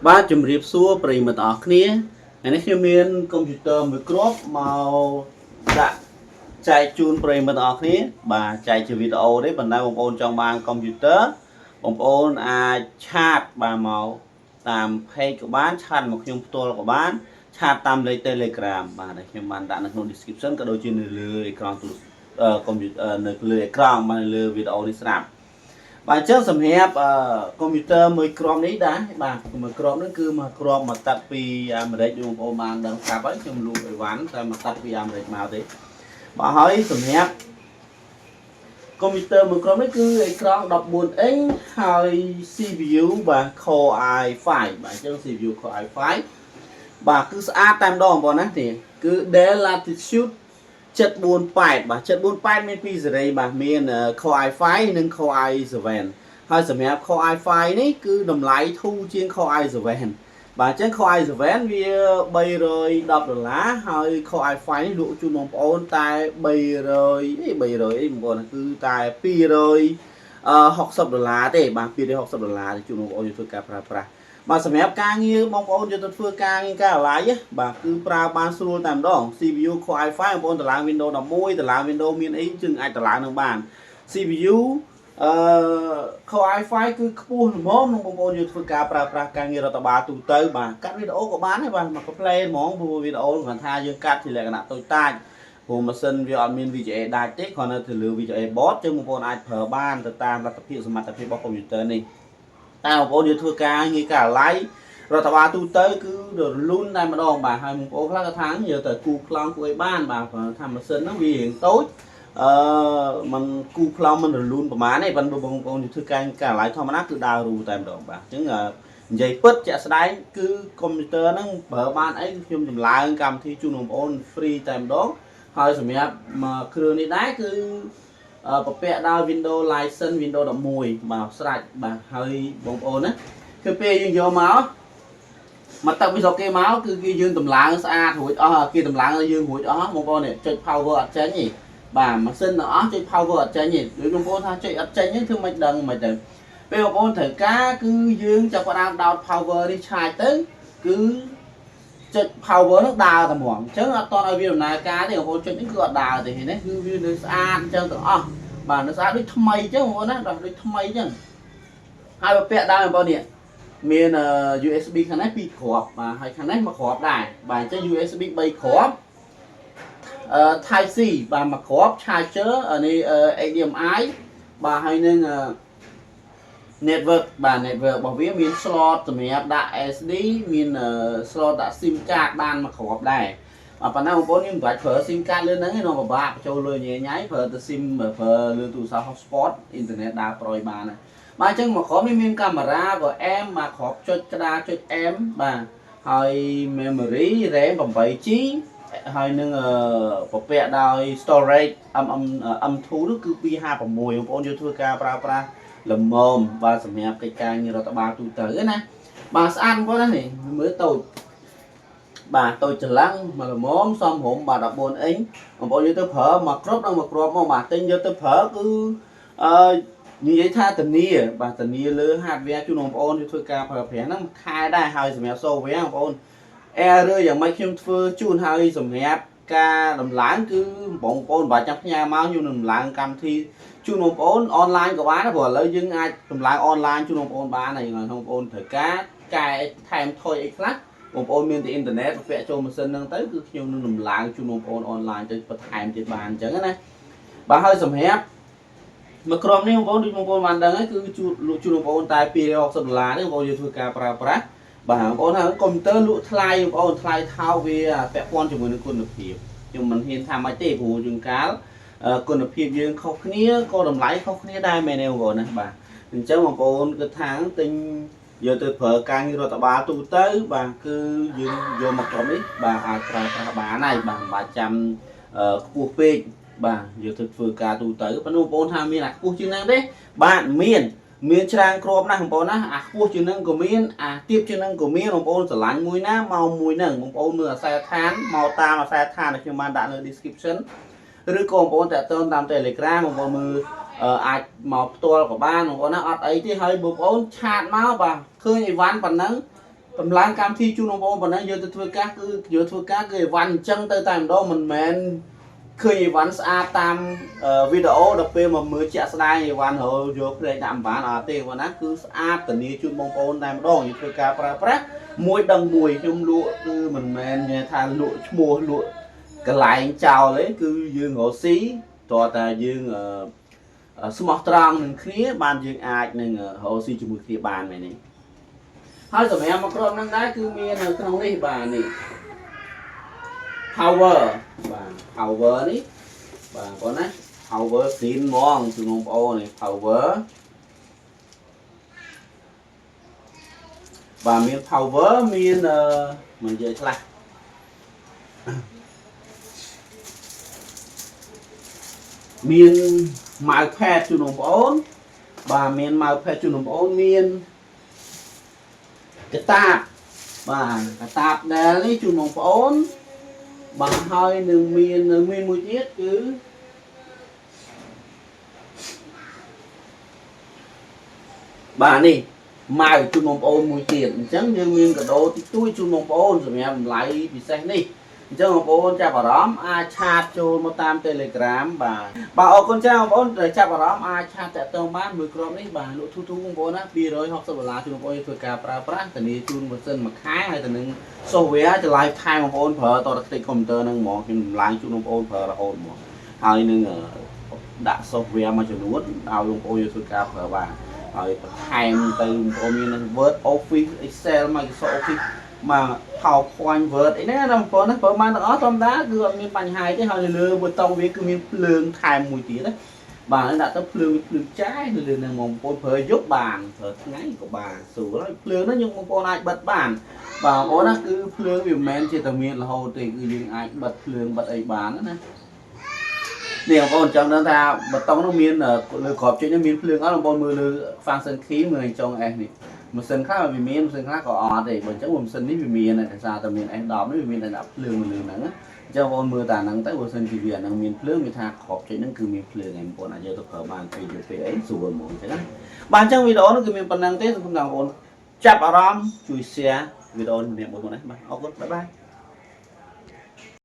បាទជំរាបសួរប្រិយមិត្តទាំងអស់គ្នាថ្ងៃនេះខ្ញុំមានកុំព្យូទ័រមួយគ្រាប់មកដាក់ចែកជូនប្រិយមិត្តទាំងអស់គ្នាបាទចែកជាវីដេអូទេប៉ុន្តែបងប្អូនចង់បានកុំព្យូទ័របងប្អូនអាច chat បាទមកតាម page ក៏បាន chat មកខ្ញុំផ្ទាល់ក៏បាន chat តាមលេខ Telegram បាទដែលខ្ញុំបានដាក់នៅក្នុង description ក៏ដូចជានៅលើអេក្រង់ទូកុំព្យូទ័រនៅលើអេក្រង់បាទនៅលើវីដេអូនេះស្រាប់ បាទអញ្ចឹងសម្រាប់អឺកុំព្យូទ័រមួយគ្រាប់នេះដែរបាទមួយគ្រាប់នេះគឺមួយគ្រាប់មកតាត់ពីអាមេរិកដូចបងប្អូនបានដឹងស្រាប់ហើយខ្ញុំលក់អីវ៉ាន់តែមកតាត់ពីអាមេរិកមកទេបាទហើយសម្រាប់កុំព្យូទ័រមួយគ្រាប់នេះគឺអេក្រង់14អ៊ីញហើយ CPU បាទ Core i5 បាទអញ្ចឹង CPU Core i5 បាទគឺស្អាតតែម្ដងបងប្អូនណានេះគឺ Dell Latitude 748បាទ748មានពីរស៊េរីបាទមាន Core i5 និង Core i7 ហើយសម្រាប់ Core i5 នេះគឺតម្លៃធូរជាង Core i7 បាទអញ្ចឹង Core i7 វា310ដុល្លារហើយ Core i5 នេះលក់ជូនបងប្អូនតែ300អី300អីបងប្អូនគឺតែ260ដុល្លារទេបាទ260ដុល្លារជូនបងប្អូនយកធ្វើការប្រើប្រាស់បាទសម្រាប់ការងារបងប្អូនយកទៅធ្វើការងារការឡាយបាទគឺប្រើបានស្រួលតែម្ដង CPU Core i5 បងប្អូនតម្លើង Windows 11តម្លើង Windows មានអីจึងអាចតម្លើងនឹងបាន CPU អឺ Core i5 គឺខ្ពស់ល្មមនឹងបងប្អូនយកធ្វើការប្រើប្រាស់ការងាររដ្ឋបាលទូទៅបាទកាត់វីដេអូក៏បានដែរបាទមក play ហ្មងព្រោះវីដេអូគ្រាន់ថាយើងកាត់ជាលក្ខណៈតូចតាចព្រោះម៉ាស៊ីនវាអត់មាន VGA ដាច់ទេគ្រាន់តែទៅលើ VGA board ចឹងបងប្អូនអាចប្រើបានទៅតាមលទ្ធភាពសមត្ថភាពរបស់កុំព្យូទ័រនេះតែបងប្អូនយកធ្វើការងារការឡៃរដ្ឋបាលទូទៅគឺរលូនតែម្ដងបាទហើយបងប្អូនខ្លះក៏ថាយកទៅគូប្លង់គួរឲ្យបានបាទព្រោះថាម៉ាស៊ីនហ្នឹងវារៀងតូចអឺมันគូប្លង់มันរលូនប្រហែលទេប៉ុន្តែបងប្អូនធ្វើការការឡាយធម្មតាគឺដើររូតែម្ដងបាទអញ្ចឹងនិយាយពិតជាក់ស្ដែងគឺកុំព្យូទ័រហ្នឹងប្រើបានអីគឺខ្ញុំចម្លើងកម្មវិធីជូនបងប្អូន free តែម្ដងហើយសម្រាប់មកគ្រឿងនេះដែរគឺប្រពាក់ដោយ Windows license Windows 11បាទស្រេចបាទហើយបងប្អូនណាគឺពេលយើងយកមកមកទឹកពីស្រុកគេមកគឺគេយើងតម្លើងស្អាតរួចអស់គេតម្លើងឲ្យយើងរួចអស់បងប្អូននេះចុច power អត់ចេញទេបាទម៉ាស៊ីនទាំងអស់ចុច power អត់ចេញទេដូចបងប្អូនថាចុចអត់ចេញហ្នឹងធ្វើមិនដឹងមិនទៅពេលបងប្អូនត្រូវការគឺយើងចាប់ផ្ដើមដោត power នេះឆាយទៅគឺចុច power នោះដើរតែហ្មងអញ្ចឹងអត់តឲ្យវាដំណើរការទេបងប្អូនចុចនេះគឺអត់ដើរទេឃើញទេគឺវានៅស្អាតអញ្ចឹងទាំងអស់បាទនៅស្អាតដូចថ្មីអញ្ចឹងបងប្អូនណាដល់ដូចថ្មីអញ្ចឹងហើយបើពាក់ដើមបងប្អូននេះមាន USB ខាងនេះ2គ្រាប់បាទហើយខាងនេះមួយគ្រាប់ដែរបាទអញ្ចឹង USB 3គ្រាប់អឺ Type C បាទមួយគ្រាប់ charger នេះ HDMI បាទហើយនឹង network បាទ network របស់វាមាន slot សម្រាប់ដាក់ SD មាន slot ដាក់ SIM card បានមួយគ្រាប់ដែរបាទប៉ុន្តែបងប្អូនខ្ញុំមិនបាច់ប្រើ SIM card លើហ្នឹងទេនោះពិបាកបញ្ចូលលុយញ៉ៃញ៉ៃប្រើទៅ SIM ប្រើលើទូរស័ព្ទ hotspot អ៊ីនធឺណិតដើរប្រយបានហើយបាទអញ្ចឹងមួយគ្រាប់នេះមានកាមេរ៉ាក៏អែមមួយគ្រាប់ចុចក្តារចុចអែមបាទហើយ memory RAM 8 GB ហើយនឹងប្រពាក់ដោយ storage MM M2 នោះគឺ256បងប្អូនយកធ្វើការប្រើប្រាស់ល្មមបាទសម្រាប់កិច្ចការងាររដ្ឋបាលទូទៅណាបាទស្អាតបងប្អូនណានេះមើលតូចបាទតូចច្រឡឹងមកល្មមសមរម្យបាទ14អ៊ីញបងប្អូនយកទៅប្រើមកគ្រប់ដល់មកគ្រាប់មកបាទទិញយកទៅប្រើគឺអឺនិយាយថាធានាបាទធានាលើ hardware ជូនបងប្អូនយកធ្វើការប្រើប្រាស់ហ្នឹងមួយខែដែរហើយសម្រាប់ software បងប្អូន error យ៉ាងម៉េចខ្ញុំធ្វើជូនហើយសម្រាប់ការដំឡើងគឺបងប្អូនមិនបាច់ចាំផ្ញើមកខ្ញុំនឹងដំឡើងកម្មវិធីជូនបងប្អូនអនឡាញក៏បានដែរព្រោះឥឡូវយើងអាចដំឡើងអនឡាញជូនបងប្អូនបានហើយបងប្អូនត្រូវការកែថែមថយអីខ្លះបងប្អូនមានតែអ៊ីនធឺណិតពាក់ចូលម៉ាស៊ីនហ្នឹងទៅគឺខ្ញុំនឹងដំឡើងជូនបងប្អូនអនឡាញទៅបន្ថែមទៀតបានអញ្ចឹងណាបាទហើយសម្រាប់មួយក្រុមនេះបងប្អូនដូចបងប្អូនបានដឹងហើយគឺជូនលក់ជូនបងប្អូនតែ260ដុល្លារទេបងប្អូនយកធ្វើការប្រើប្រាស់បាទបងប្អូនថាកុំព្យូទ័រលក់ថ្លៃបងប្អូនថ្លៃថោកវាពាក់ព័ន្ធជាមួយនឹងគុណភាពខ្ញុំមិនហ៊ានថាម៉េចទេព្រោះជួនកាលគុណភាពយើងខុសគ្នាក៏តម្លៃខុសគ្នាដែរមែនទេបងប្អូនណាបាទអញ្ចឹងបងប្អូនគិតថាទិញយកទៅប្រើការងាររដ្ឋបាលទូទៅបាទគឺយើងយកមកក្រុមនេះបាទអាចប្រើប្រាស់បានហើយបាទមិនបាច់ចាំខ្ពស់ពេកបាទយកទៅធ្វើការទូទៅប៉ុន្តែបងប្អូនថាមានអាខ្ពស់ជាងហ្នឹងទេបាទមានមានច្រើនគ្រាប់ណាស់បងប្អូនណាអាខ្ពស់ជាងហ្នឹងក៏មានអាទាបជាងហ្នឹងក៏មានបងប្អូនស្រឡាញ់មួយណាមកមួយហ្នឹងបងប្អូនមើលអាសែឋានមកតាមអាសែឋានដែលខ្ញុំបានដាក់នៅ description ឬក៏បងប្អូនតាក់ទងតាម Telegram បងប្អូនមើលអាចមកផ្ទាល់ក៏បានបងប្អូនណាអត់អីទេហើយបងប្អូន chat មកបាទឃើញអីវ៉ាន់ប៉ុណ្ណឹង តម្លើងកម្មវិធីជូនបងប្អូនប៉ុណ្ណឹងយកទៅធ្វើការគឺយកធ្វើការគឺអីវ៉ាន់អញ្ចឹងទៅតែម្ដងមិនមែនឃើញអីវ៉ាន់ស្អាតតាមវីដេអូដល់ពេលមកមើលជាក់ស្ដែងអីវ៉ាន់រយកភ្នែកដាក់មិនបានអត់ទេប៉ុណ្ណាគឺស្អាតធានាជូនបងប្អូនតែម្ដងយកធ្វើការប្រើប្រាស់មួយដឹងមួយខ្ញុំលក់គឺមិនមែនថាលក់ឈ្មោះលក់កន្លែងចោលទេគឺយើងរកស៊ីតើតាយើងស្មោះត្រង់នឹងគ្នាបានយើងអាចនឹងរកស៊ីជាមួយគ្នាបានមែនទេហើយសម្រាប់មកក្រុមហ្នឹងដែរគឺមាននៅក្នុងនេះបាទនេះ power បាទ power នេះបាទបងណា power ស៊ីនហ្មងគឺបងប្អូននេះ power បាទមាន power មានអឺមិននិយាយខ្លះមាន mouse pad ជូនបងប្អូនបាទមាន mouse pad ជូនបងប្អូនមានកាតាបបាទកាតាបដែលនេះជូនបងប្អូនបាទហើយនឹងមាននឹងមានមួយទៀតគឺបាទនេះម៉ៅជូនបងប្អូនមួយទៀតអញ្ចឹងយើងមានកាដូតិចតួចជូនបងប្អូនសម្រាប់តម្លៃពិសេសនេះអញ្ចឹងបងប្អូនចាប់អារម្មណ៍អាច chat ចូលមកតាម Telegram បាទបាទអរគុណច្រើនបងប្អូនដែលចាប់អារម្មណ៍អាច chat តាក់ទងបានមួយគ្រាប់នេះបាទលក់ធូរធូរបងប្អូនណា260ដុល្លារជូនបងប្អូនធ្វើការប្រើប្រាស់ធានាជូនម៉ាស៊ីនមួយខែហើយទៅនឹង software จะ lifetime បងប្អូនប្រើតទៅខ្ទេចកុំព្យូទ័រហ្នឹងហ្មងខ្ញុំតម្លើងជូនបងប្អូនប្រើរហូតហ្មងហើយនឹងដាក់ software មួយចំនួនឲ្យបងប្អូនយកធ្វើការប្រើបានហើយបន្ថែមទៅបងប្អូនមាន Word Office Excel Microsoft Office មក PowerPoint Word អីហ្នឹងណាបងប្អូនណាប្រើបានទាំងអស់ធម្មតាគឺអត់មានបញ្ហាទេហើយនៅលើប៊ូតុងវាគឺមានភ្លើងថែមមួយទៀតណាបាទដាក់ទៅភ្លើងវាភ្លឺចាយនៅលើហ្នឹងបងប្អូនប្រើយប់បានប្រើថ្ងៃក៏បានស្រួលហើយភ្លើងហ្នឹងយើងបងប្អូនអាចបិទបានបាទបងប្អូនណាគឺភ្លើងវាមិនមែនជាតែមានរហូតទេគឺយើងអាចបិទភ្លើងបិទអីបានណានេះបងប្អូនចង់ដឹងថាប៊ូតុងនោះមានលើក្របចុចនោះមានភ្លើងអត់បងប្អូនមើលលើ function key មើលចុង S នេះម៉ាស៊ីនខ្លះវាមានម៉ាស៊ីនខ្លះក៏អត់ទេបើអញ្ចឹងម៉ាស៊ីននេះវាមានដោយសារតែមាន S10 នេះវាមានតែដាក់ភ្លើងនៅលើហ្នឹងអញ្ចឹងបងប្អូនមើលតាហ្នឹងទៅបើសិនជាវាអាហ្នឹងមានភ្លើងវាថាក្របចុចហ្នឹងគឺមានភ្លើងហើយបងប្អូនអាចយកទៅប្រើបានពេលយកពេលអីស្រួលហ្មងអញ្ចឹងណាបាទអញ្ចឹងវីដេអូនេះគឺមានប៉ុណ្្នឹងទេសង្ឃឹមថាបងប្អូនចាប់អារម្មណ៍ជួយ share វីដេអូនេះម្នាក់មួយផងណាបាទអរគុណ bye bye.